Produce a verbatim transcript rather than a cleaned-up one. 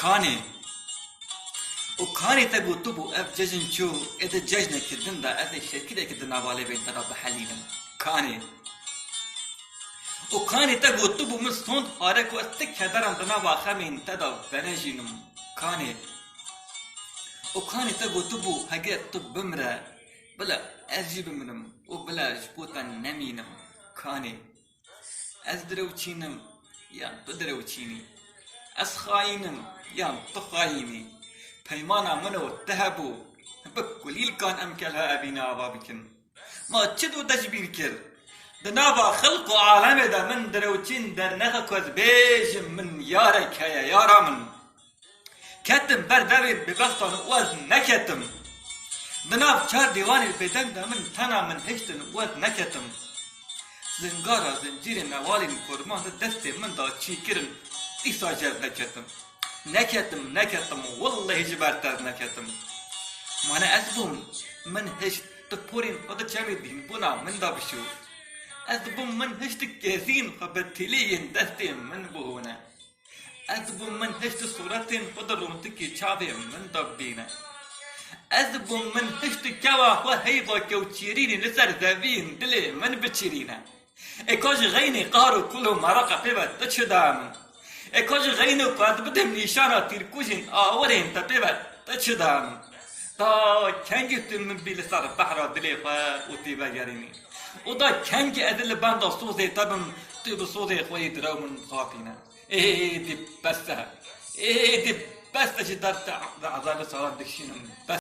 Kanê. Û kanê te gotibû ev cejn çû, ê di cejnekî din de ez ê şekilekî di nava lêvên te de bihelînim. Kanê. Û kanê te gotibû min sond hare ku ez ti kederan di nava xemên te de venejînim. Kanê. Û kanê te gotibû heger tu bimre, bila ez jî bimirim û bila ji bo te nemînim. Kanê. Ez direwçînim, yan tu direwçînî. Ez xayîn im, yan tu xayîn î. Peymana min û te hebû. Bi kulîlkan em kelha evîna ava bikin. Ma çi dû te ji bîr kir? Di nava xelq û alemê de min direwçîn dernexe ku ez bêjim min yarek heye, yara min. Ketim ber devên bêbextan û ez neketim. Di nav çar dîwanên bêdeng de min tena min hiştin û ez neketim. Zingara zincîrên newalên kurman di destê min de çî kirin, dîsa jê ez neketim. Neketim, neketim, wellehî ji ber te ez neketim. Ma ne ez bûm, min hişt, tu porên xwe di çemê dînbûna min de bişû. Ez bûm, min hişt, tu kezîn xwe bi tiliyên destê min bihûne. Ez bûm, min hişt, tu sûretên xwe di rontikê çavê min de bibîne. Ez bûm, min hişt, tu kewa xwe heyva kewçîrînî li ser zeviyên dilê min biçirîne. Ê ka ji xeynê qar û kul û mereqa pê ve tu çi da min? Ê ka ji xeynê ku ez bidim nîşana tîrkujên awirên te pê ve tu çi da min? Ta kengî tu min bî li ser behra dilê xwe û tê vegerînî? Û da kengî ez ê li benda sozê te bim, tu bi sozê xwe yê direw min xapîne? Êdî bes e. Êdî bes e, ji dertê ezabê salan dikişînim. Bes.